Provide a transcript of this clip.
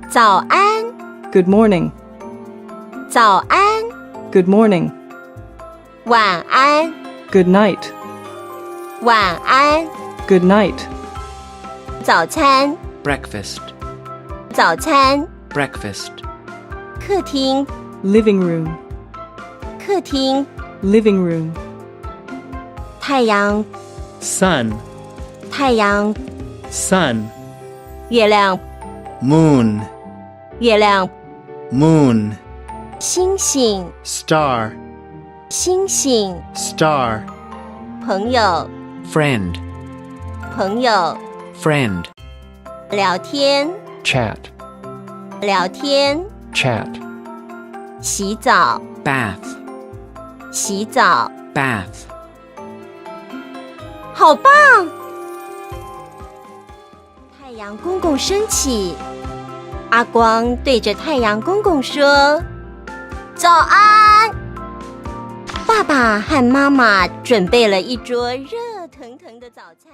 早安， Good morning. 早安， Good morning. 晚安， Good night. 晚安。 Good night. 早餐， Breakfast. 早餐。 Breakfast. 客廳， Living room. 客廳。 Living room. 太陽， Sun. 太陽。 Sun. 月亮， Moon. 月亮。 Moon. 星星， Star. 星星。 Star. 朋友， Friend. 朋友。 Friend. 聊天， Chat. 聊天。 Chat. 洗澡， Bath. 洗澡。 Bath. 好棒！太陽公公升起，阿光對着太陽公公說：“早安！”爸爸和媽媽準備了一桌熱騰騰的早餐。